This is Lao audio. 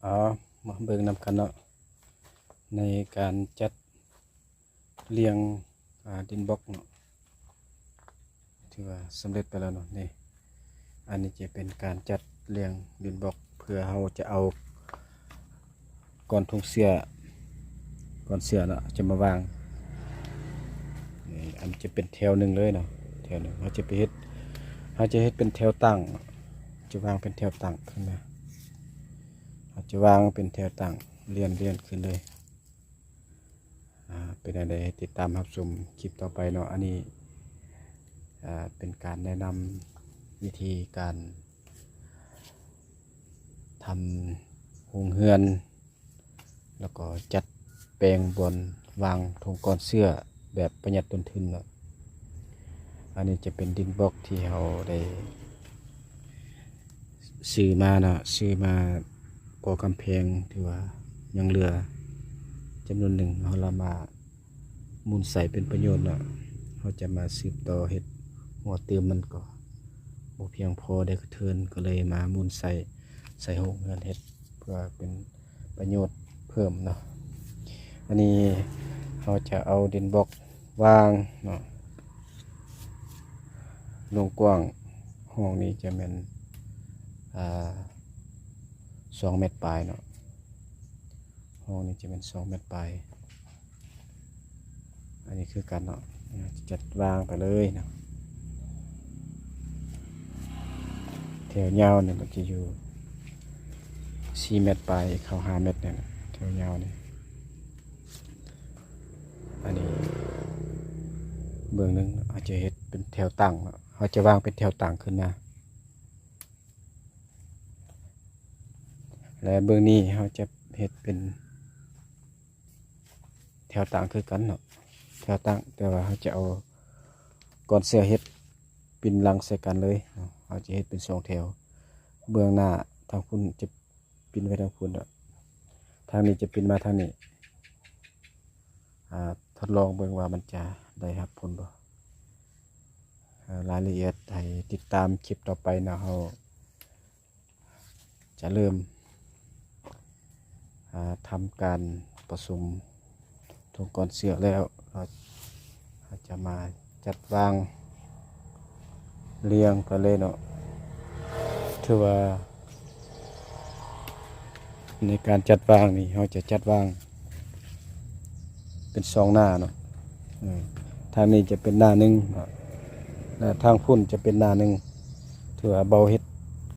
ເອົາມາເບິ່ງນຳກັນເນາະ ໃນການຈັດລຽງ ອ່າ ດິນບລັອກເນາະ ຖືວ່າສຳເລັດໄປແລ້ວເນາະ. ນີ້ ອັນນີ້ຈະເປັນການຈັດລຽງດິນບລັອກ ເພື່ອເຮົາຈະເອົາກ້ອນທຸງເຊື້ອ ກ້ອນເຊື້ອເນາະ ຈະມາວາງ. ນີ້ ອັນຈະເປັນແຖວໜຶ່ງເລີຍເນາະ ແຖວໜຶ່ງ ເຮົາຈະໄປເຮັດ ເຮົາຈະເຮັດເປັນແຖວຕັ້ງ ຈະວາງເປັນແຖວຕັ້ງຂຶ້ນມາ ເຮົາຈະວາງເປັນແຖວຕັ້ງ ລຽນ ລຽນຂຶ້ນເລີຍ. ອ່າ ເປັນແນວໃດ ຕິດຕາມຮັບຊົມຄລິບຕໍ່ໄປເນາະ. ອັນນີ້ ອ່າ ເປັນການແນະນຳວິທີການທຳໂຮງເຮືອນ ແລ້ວກໍຈັດແປງບ່ອນວາງຖົງກ້ອນເຊື້ອແບບປະຢັດຕົ້ນທຶນເນາະ. ອັນນີ້ຈະເປັນດິນບລັອກທີ່ເຮົາໄດ້ຊື້ມາເນາະ ຊື້ມາກໍ່ກຳແພງ ຖືວ່າຍັງເຫຼືອຈຳນວນໜຶ່ງ ເຮົາລະມາໝູນໃສ່ເປັນປະໂຫຍດເນາະ. ເຮົາຈະມາສືບຕໍ່ເຮັດຮົ້ວຕື່ມມັນກໍບໍ່ພຽງພໍ ໄດ້ກະເທີນ ກໍເລີຍມາໝູນໃສ່ ໃສ່ໂຮງເຮືອນເຮັດ ເພື່ອເປັນປະໂຫຍດເພີ່ມເນາະ. ອັນນີ້ເຮົາຈະເອົາດິນບລັອກວາງເນາະ ລວງກວ້າງຫ້ອງນີ້ຈະແມ່ນ ອ່າ ສອງແມັດປາຍເນາະ ຫ້ອງນີ້ຈະແມ່ນສອງແມັດປາຍ. ອັນນີ້ຄືກັນເນາະ ຈະຈັດວາງໄປເລີຍເນາະ. ແຖວຍາວນີ້ມັນຈະຢູ່ສີ່ແມັດປາຍ ເຂົ້າຫ້າແມັດນີ້ນະ ແຖວຍາວນີ້. ອັນນີ້ເບື້ອງໜຶ່ງ ເຮົາຈະເຮັດເປັນແຖວຕັ້ງເນາະ ເຮົາຈະວາງເປັນແຖວຕັ້ງຂຶ້ນມາ ແລະເບື້ອງນີ້ເຮົາຈະເຮັດເປັນ ແຖວຕັ້ງຄືກັນເນາະ ແຖວຕັ້ງ ແຕ່ວ່າເຮົາຈະເອົາກ້ອນເຊື້ອເຮັດປິ່ນຫຼັງໃສ່ກັນເລີຍເນາະ. ເຮົາຈະເຮັດເປັນສອງແຖວ ເບື້ອງໜ້າທາງພຸ້ນຈະປິ່ນໄວ້ທາງພຸ້ນ ແລ້ວທາງນີ້ຈະປິ່ນມາທາງນີ້. ອ່າ ທົດລອງເບິ່ງວ່າມັນຈະໄດ້ຮັບຜົນບໍ່. ເອີ ລາຍລະອຽດໃຫ້ຕິດຕາມຄລິບຕໍ່ໄປເນາະ ເຮົາ ຈະເລີ່ມ ອ່າ ທຳການປະສົມຖົງກ້ອນເຊື້ອແລ້ວ ເຮົາ ເຮົາຈະມາຈັດວາງລຽງກັນເລີຍເນາະ. ຖືວ່າໃນການຈັດວາງນີ້ ເຮົາຈະຈັດວາງເປັນສອງໜ້າເນາະ ເອີ ທາງນີ້ຈະເປັນໜ້າໜຶ່ງເນາະ ແລະ ທາງພຸ້ນຈະເປັນໜ້າໜຶ່ງ ຖືວ່າເບົາແຮ